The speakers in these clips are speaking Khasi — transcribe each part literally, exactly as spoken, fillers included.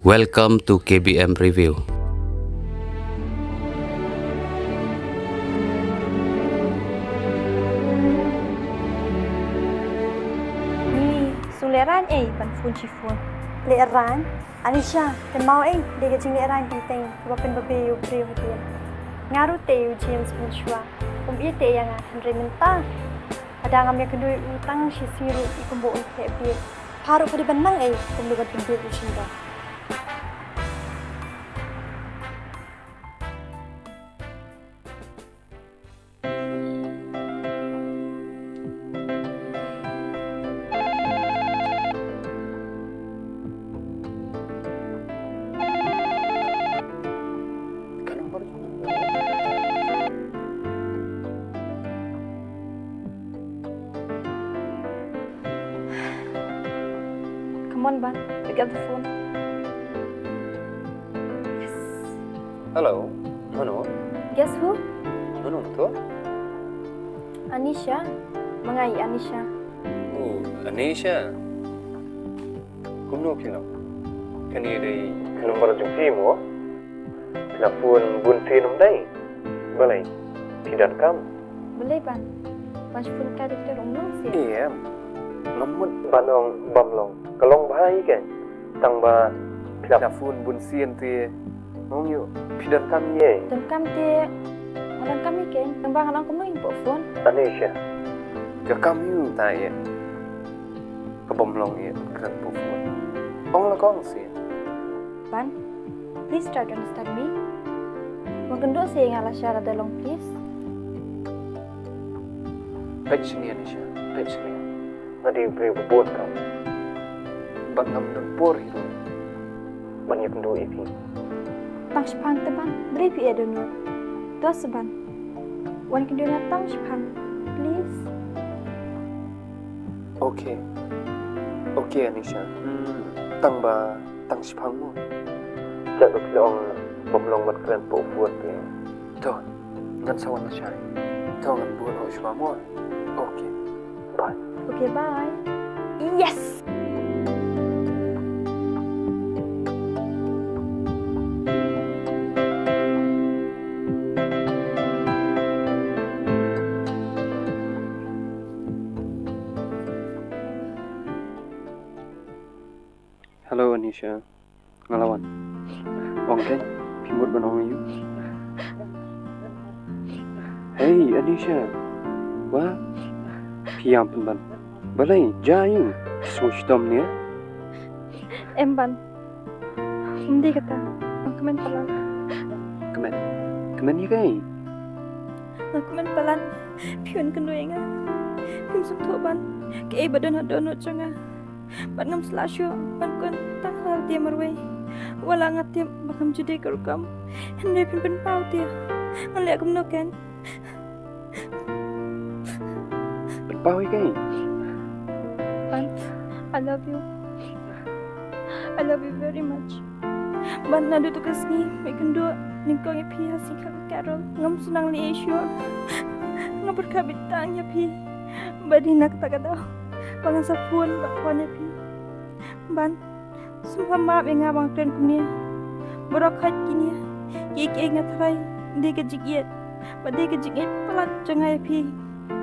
Welcome to K B M Review. Ni, shu lehraiñ ei ban phone shi phone. Lehraiñ? Anisha, te maw ei, dei ka jinglehraiñ teng teng, kaba pynbabe ïa u briew hadien. Nga ruh te u James mynshuwa, um ïeit te ïa nga hynrei mynta, lada ngam ïakynduh ïa u tang shi sngi ruh i kumba un theh bieit. Pha ruh pha dei ban nang ei, kumno ban pynbieit ïa u shynrang. Come on, Ban. Pick up the phone. Yes. Hello. Mano? Guess who? Mano to? Anisha. Ma nga i Anisha. Oh, Anisha. Kumno phi long? Kane dei ka number jong phi mo? Phi la phone bun sien ym dei? Balei? Phi donkam? Balei Ban? Ban shu phone kai dik ter um long sien? Em. Ngam mut ban ong bym long. Ka long bha ïa ka. Tang ba phi la phone bun sien te. Ong ïoh phi donkam ïa. Donkam te. Nga donkam ïa ka. Tang ba ngan ong kumno ïa pok phone. Anisha. Ka kam ïa u ta ïa. Ka bym long ïa ka pok phone. Ong la kong sien. Ban, please try to understand me. Wan kynduh seh ïa nga lashai lada long, please. Peit shane Anisha, peit shane. Nga dei u briew ba bun kam. Bad ngam don por hi ruh ban ïakynduh ïa phi. Tang shiphang te Ban, balei phi ïa don ruh. To se Ban. Wan kynduh ïa nga tang shiphang, please. Okay. Okay Anisha. Hmm, tang ba tang shiphang mo. Jaka phi la ong bym long ban kren pok phone te. To, ngan sa wan lashai. To ngan bud noh shuwa mo. Okay. Bye. Okay, bye. Yes. Hello Anisha. Nga la wan. Ong kein, phi mut ban ong ïa u? Hei Anisha. Wa? Phi ïam pynban. Balei, jia ïa u. Sngewshitom ne? Em Ban. Ym dei kata. Nga kmen palat. Kmen? Kmen ïa kaei? Nga kmen palat. Phi wan kynduh ïa nga. Phim sngewthuh Ban. Kaei ba don ha dohnud jong nga. Bad ngam sngewlah shuh ban kun tang ha lade marwei. Wat la nga tip ba ngam ju dei ka rukom. Hynrei phin pynpaw te. Ngan leh kumno kein? Pynpaw ïa kaei? Ban, I love you. I love you very much. Ban, naduh tu ka sngi me kynduh nyngkong ïa phi ha sing ka Carol. Ngam shu nang leh ei shuh. Nga pyrkhat beit tang ïa phi. Ba dei na kata ka daw ba ngan sa phone bad phone ïa phi. Ban, sngewbha map ïa nga ba nga kren kumne. Baroh khoit kine kiei kiei nga tharai dei ka jingïeit bad dei ka jingïeit palat jong nga ïa phi.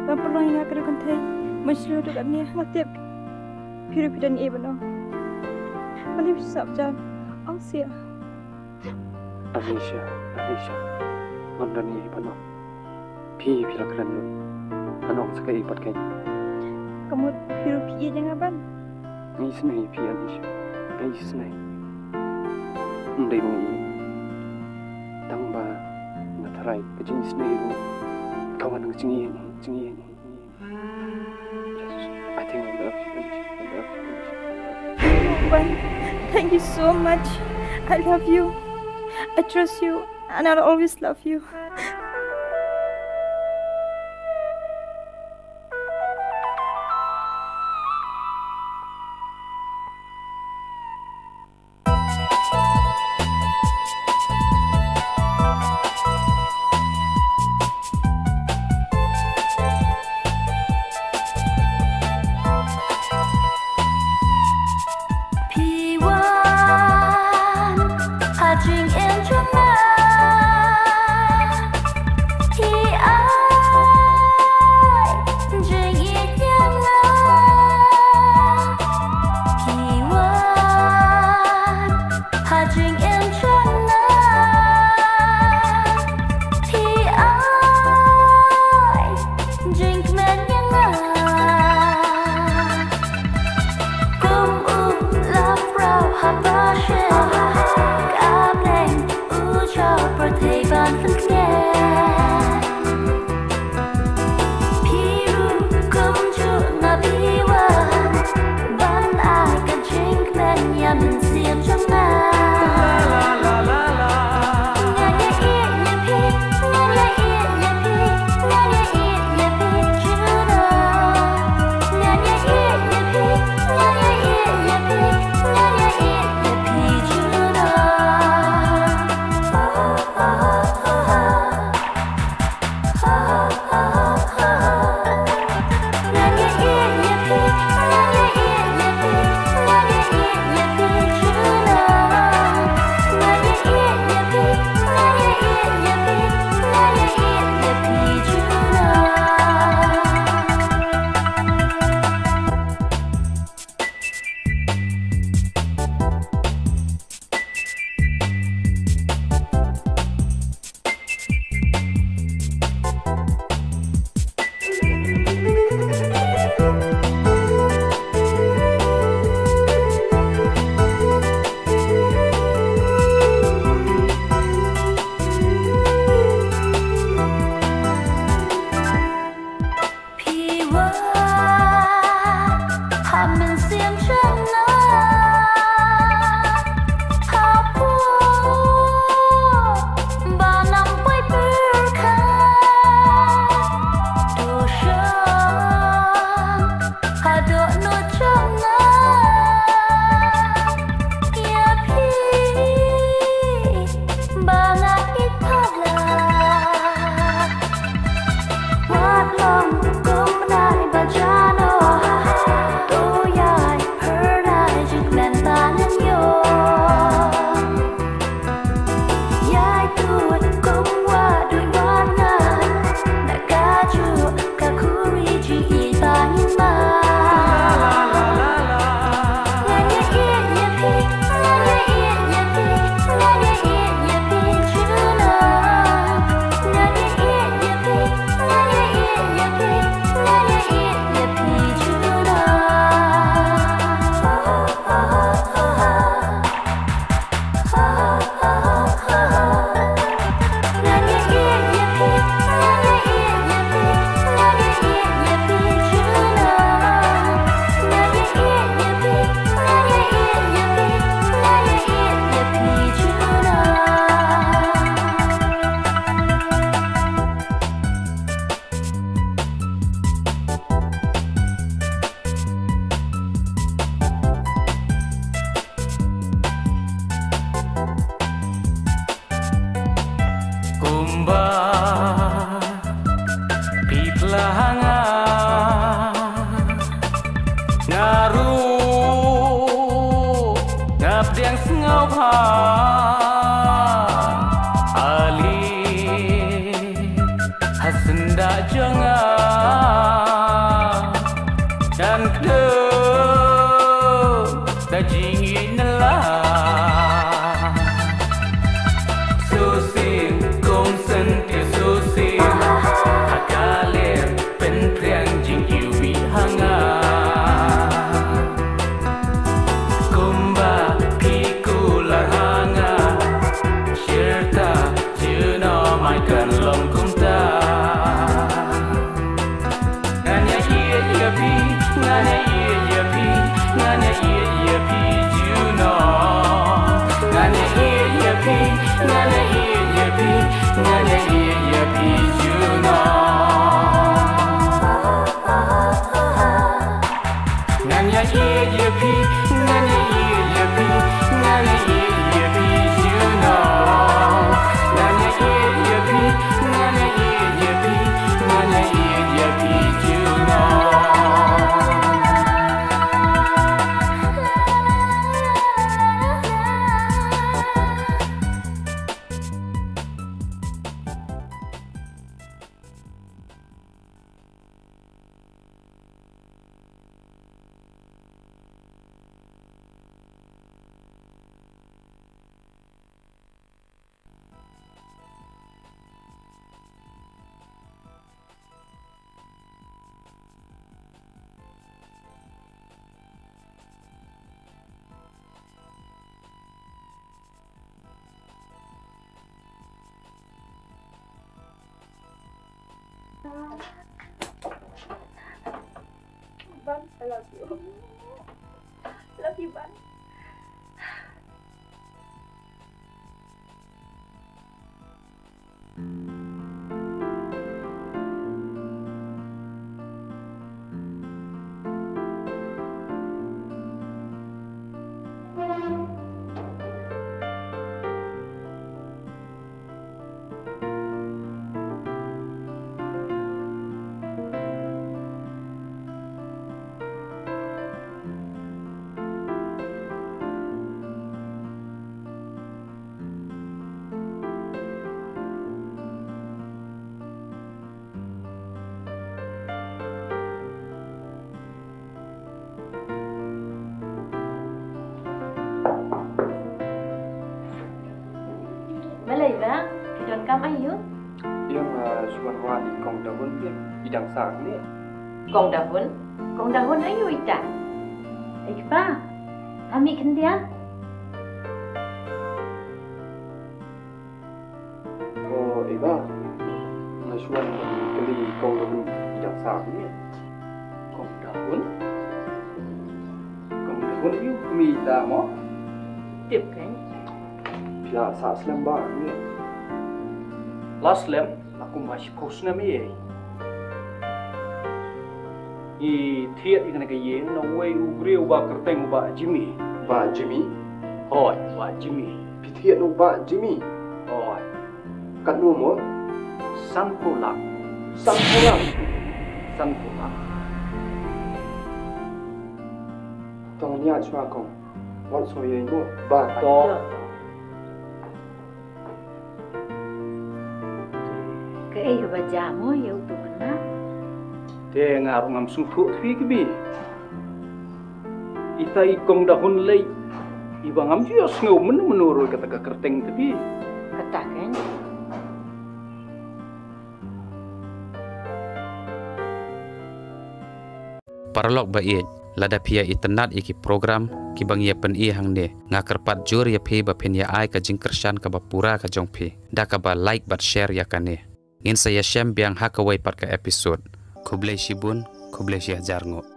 Ban pynlong ïa nga ka riew kynthei ban shlur haduh katne. Nga tip phi ruh phi don ei ban ong. Balei phi sngap jan? Ong seh. Anisha, Anisha, ngam don ei ban ong. Phi, phi la kren lut. Ngan ong sa kaei pat kein. Ka mut phi ruh phi ïeit ïa nga Ban. Nga isynei ïa phi Anisha. Nga isynei. Ym dei ba nga ïeit. Tang ba nga tharai ka jingisynei ruh ka wan na ka jingïeit, jingïeit. I think I love you, Anisha. I love you, Anisha. Ban, thank you so much. I love you. I trust you. And I'll always love you. Ali hasnda janga dan kdo da jingi nela. Susin kum senti susin hakalir pen priang jing iwi hanga. Kumba phi kular ha nga, shirta junom ai kan long kumta. Ngan ïa ïeit ïa phi, ngan ïa ïeit ïa phi, ngan ïa ïeit ïa phi junom. Ngan ïa ïeit ïa phi, ngan ïa ïeit ïa phi, ngan ïa ïeit ïa phi junom. Ngan ïa ïeit ïa phi, ngan ïa ïeit ïa phi, ngan ïa ïeit ïa phi junom. Ngan ïa ïeit ïa phi, ngan ïa ïeit ïa phi, ngan ïa ïeit ïa phi junom. Bang, I love you. Love you, Bang. Balei ba phi donkam aïu? Ïa nga shu wan wad i kong Dahun phi i dang sah ne. Kong Dahun? Kong Dahun aïu ita? Ai kpa, ha mih khyndiat. O, i ba. Nga shu wan kylli kong Dahun i dang sah ne. Kong Dahun? Kong Dahun ïa u kmie ita mo? Tip kein. Phi la sah slem ba ne? La slem, la kumba shiphew snem ïa. Ngi thied ïa kane ka ïing na uwei u briew uba kyrteng u Bah Jimmy. Bah Jimmy? Hooid, Bah Jimmy. Phi thied na u Bah Jimmy? Hooid. Katno mo? Sanphew lak. Sanphew lak? Sanphew lak. To ngan ïaid shuwa kong. Wat sngew ïeng mo. Ba to. Kaei kaba jia mo ïa uto u khynnah? Te nga ruh ngam sngewthuh tbit kbi. Ita i kong Dahun lei iba ngam ju ïohsngew mynno mynno ruh ïa kata ka kyrteng tbit. Kata kein. Paralok ba ïeit, lada phi ïa itynnad ïa ki program kiba ngi ïa pyni hangne, nga kyrpad jur ïa phi ba phin ïa ai ka jingkyrshan kaba pura ka jong phi da kaba like bad share ïa kane. Ngin sa ïashem biang ha kawei pat ka episode. Khublei shibun, khublei shihajar nguh.